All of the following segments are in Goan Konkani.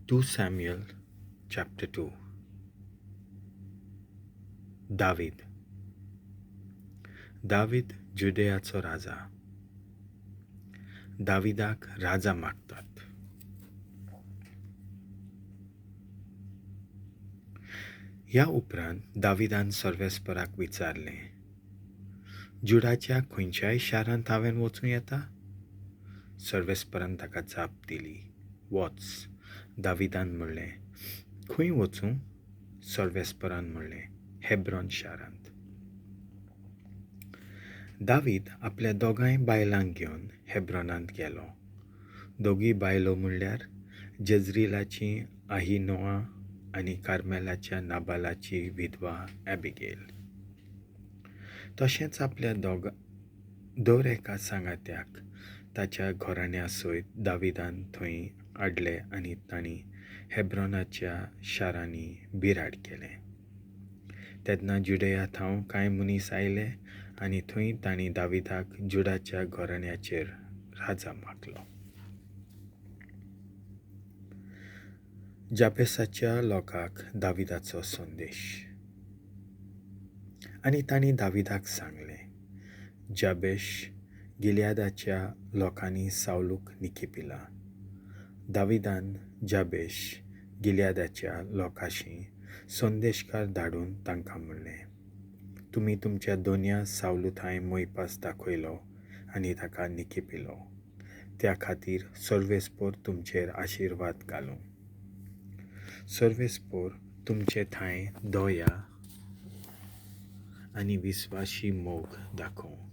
2 Samuel chapter 2. David. David जुदेयाचो राजा. दाविदाक राजा मागतात. ह्या उपरांत दाविदान सर्वेस्पराक विचारलें, जुडाच्या खंयच्याय शारांत हांवें वचूं येता? सर्वेस्परान ताका जाप दिली, वच. दाविदान म्हणलें, खंय वचूं? सर्वेस्परान म्हणलें, हेब्रॉन शारांत. दावीद आपल्या दोगांय बायलांक घेवन हेब्रॉनांत गेलो. दोगी बायलो म्हणल्यार जेज्रिलाची आहिनोआ आनी कार्मेलाच्या नाबालाची विधवा ॲबिगेल. तशेंच आपल्या दर एका सांगात्याक ताच्या घराण्या सयत दाविदान थंय हाडले आनी तांणी हेब्रॉनाच्या शारांनी बिराड केलें. तेन्ना जुडेया थावन कांय मनीस आयले आनी थंय तांणी दाविदाक जुडाच्या घराण्याचेर राजा मागलो. जाबेसाच्या लोकांक दाविदाचो संदेश. आनी तांणी दाविदाक सांगलें, जाबेश गिलयादाच्या लोकांनी सावलूक निखिपिला. दाविदान जाबेश गिलयादाच्या लोकांशी संदेशकार धाडून तांकां म्हणलें, तुमी तुमच्या दोनया सावलू थांय मोयपास दाखयलो आनी ताका निखिपिलो, त्या खातीर सर्वेस्पोर तुमचेर आशिर्वाद घालूं. सर्वेस्पोर तुमचे थांय दया आनी विस्वाशी मोग दाखोवं.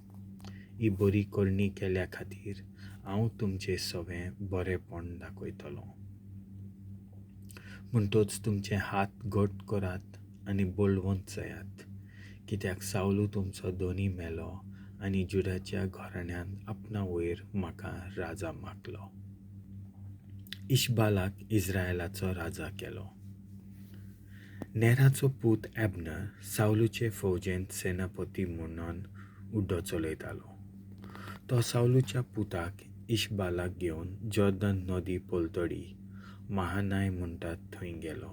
ही बरी करणी केल्या खातीर हांव तुमचे सवें बरेंपण दाखयतलो. म्हणटच तुमचे हात घट करात आनी बळवंत जायात, कित्याक सावलू तुमचो दोनी मेलो आनी जुडाच्या घराण्यांत आपणा वयर म्हाका राजा मागलो. इशबालाक इस्रायलाचो राजा केलो. नेराचो पूत एबनर सावलूचे फौजेंत सेनापती म्हणून उड्डो चलयतालो. तो सावलूच्या पुताक इशबालाक घेवन जॉर्दन नदी पलतडी महानाय म्हणटात थंय गेलो.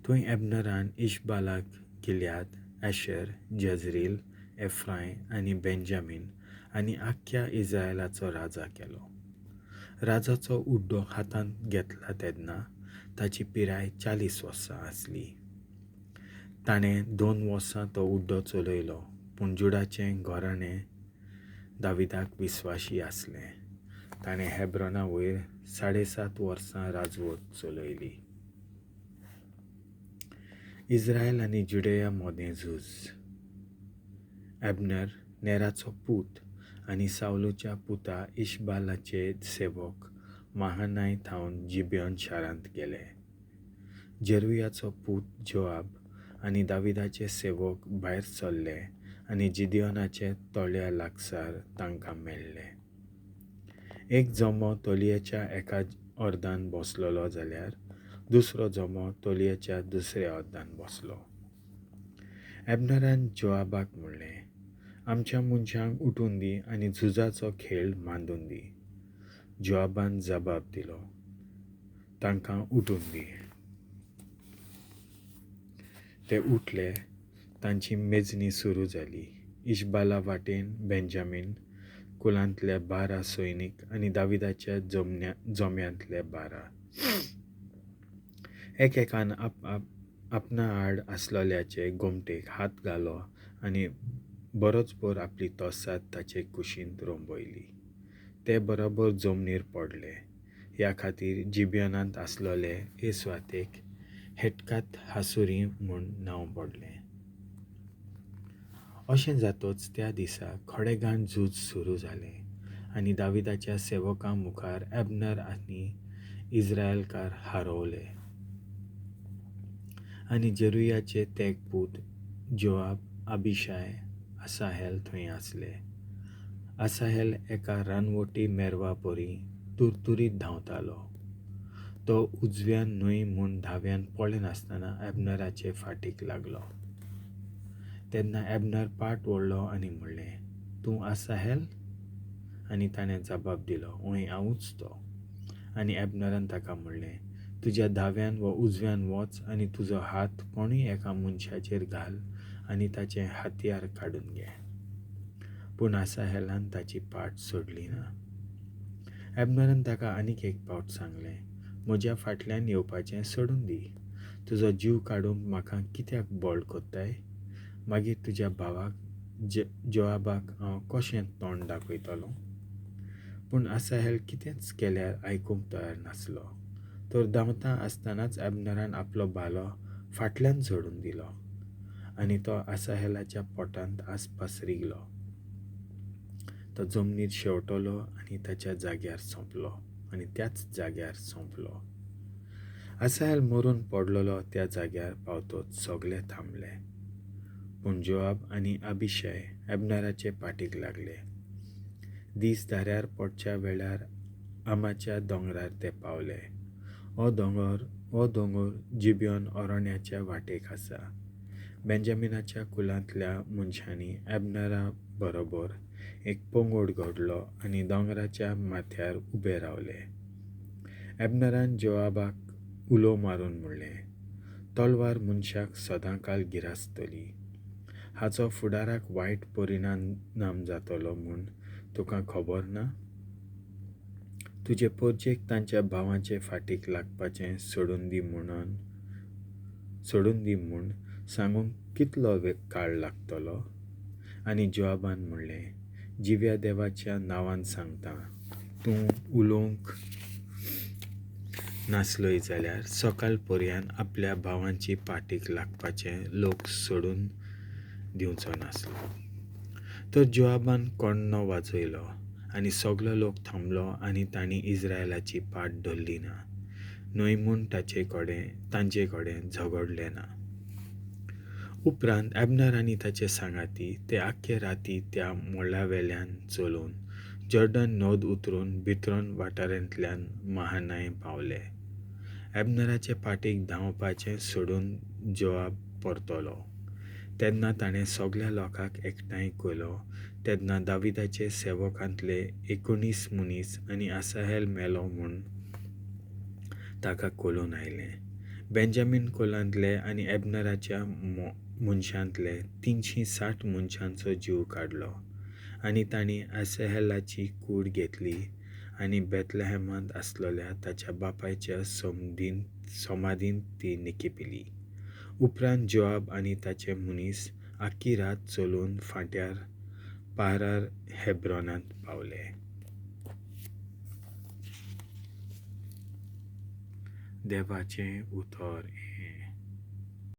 थंय एबनरान इशबालाक गिलयाद, एशर, जजरील, एफ्राय आनी बेंजामीन आनी आख्ख्या इस्रायलाचो राजा केलो. राजाचो उड्डो हातांत घेतला तेन्ना ताची पिराय 40 वर्सां आसली. ताणें 2 वर्सां तो उड्डो चलयलो, पूण जुडाचें घराणें दाविदाक विस्वाशी आसलें. ताणें हेब्रॉना वयर 7.5 वर्सां राजवट चलयली. इस्रायल आनी जुडेया मदें झूज. एबनर नेराचो पूत आनी सावलूच्या पुता इशबालाचे सेवक महानाय थावन जिबियोन शारांत गेले. जेरुयाचो पूत जोआब आनी दाविदाचे सेवक भायर सरले आनी जिदियोनाचे तळ्या लागसार तांकां मेळ्ळे. एक जमो तोलयेच्या एका अर्दान बसलेलो जाल्यार दुसरो जमो तोलयेच्या दुसऱ्या अर्दान बसलो. एबनरान जोआबाक म्हणलें, आमच्या मनशांक उठून दी आनी झुजाचो खेळ मांडून दी. जोआबान जबाब दिलो, तांकां उठून दी. ते उठले. तांची मेजणी सुरू जाली. इशबाला वाटेन बेंजामीन कुलांतले 12 सैनीक आनी दाविदाच्या जम्यांतले 12. एकेकान आपणा आड आसलेल्याचे गोमटेक हात घालो आनी बरोचभर आपली तोसाद ताचे कुशींत रोंबयली. ते बरोबर जमनीर पडले. ह्या खातीर जिबियोनांत आसलेले हे सुवातेक हेटकात हासुरी म्हूण नांव पडलें. अशें जातच त्या दिसा खडेगांठ झूज सुरू जालें आनी दाविदाच्या सेवकां मुखार एबनर आनी इस्रायलकार हारवले. आनी जेरुयाचे तेग पूत जोआब, अबिशाय, आसाहेल थंय आसले. आसाहेल एका रानवटी मेरवा परी तुरतुरीत धांवतालो. तो उजव्यान न्हय म्हूण धाव्यान पळयनासतना एबनराचे फाटीक लागलो. तेन्ना एबनर पाट वळ्ळो आनी म्हणलें, तूं आसाहेल? आनी ताणें जबाब दिलो, हय, हांवूच तो. आनी एबनरान ताका म्हणलें, तुज्या दाव्यान वा उजव्यान वच आनी तुजो हात कोणूय एका मनशाचेर घाल आनी ताचें हत्यार काडून घे. पूण आसाहेलान ताची पाट सोडली ना. एबनरान ताका आनीक एक पावट सांगलें, म्हज्या फाटल्यान येवपाचें सोडून दी. तुजो जीव काडूंक म्हाका कित्याक बळ कोत्ताय? मागीर तुज्या भावाक जोआबाक हांव कशें तोंड दाखयतलो? पूण आसाहेल कितेंच केल्यार आयकूंक तयार नासलो. तर धांवता आसतनाच एबनरान आपलो भालो फाटल्यान सोडून दिलो आनी तो आसाहेलाच्या पोटांत आसपास रिगलो. तो जमनीर शेंवटलो आनी ताच्या जाग्यार सोंपलो आनी त्याच जाग्यार सोंपलो. आसाहेल मरून पडलेलो त्या जाग्यार पावतच सगळे थांबले. पूण जोआब आनी अभिशय एबनराचे पाटीक लागले. दीस धाऱ्यार पडच्या वेळार आमाच्या दोंगरार ते पावले. हो दोंगर जिबियोन अरण्याच्या वाटेक आसा. बेंजामिनाच्या कुलांतल्या मनशांनी एबनरा बरोबर एक पंगड घडलो आनी दोंगराच्या माथ्यार उबे रावले. एबनरान जोआबाक उलो मारून म्हणलें, तलवार मनशाक सदांकाल गिरासतली. हाचो फुडाराक वायट परिणाम जातलो म्हूण तुका खबर ना? तुजे पोरजेक तांच्या भावांचे फाटीक लागपाचें सोडून दी म्हूण सांगूंक कितलो काळ लागतलो? आनी जोआबान म्हणलें, जिव्या देवाच्या नांवान सांगता, तूं उलोवंक नासलोय जाल्यार सकाळ पर्यान आपल्या भावांची पाटीक लागपाचें लोक सोडून दिवचो नासलो. तर जोआबान कोण्णो वाजयलो आनी सगलो लोक थांबलो आनी तांणी इस्रायलाची पाट धरली ना, न्हय म्हूण तांचे कडेन झगडलें ना. उपरांत एबनर आनी ताचे सांगाती ते आख्खे राती त्या मोळावेल्यान चलून जॉर्डन नद उतरून बित्रोन वाठारांतल्यान महानाय पावले. एबनराचे पाटीक धांवपाचें सोडून जोआब परतलो. तेन्ना ताणें सगल्या लोकांक एकठांय केलो. तेन्ना दाविदाचे सेवकांतले 19 मनीस आनी आसाहेल मेलो म्हूण ताका कळून आयलें. बेंजामीन कुलांतले आनी एबनराच्या मनशांतले 360 मनशांचो जीव काडलो आनी तांणी आसाहेलाची कूड घेतली आनी बेथलेहमांत आसलेल्या ताच्या बापायच्या समाधींत ती निकिपिली. उपरांत जोआब आनी ताचे मनीस आख्खी रात चलून फांट्यार पारार हेब्रॉनांत पावले. देवाचें उतर.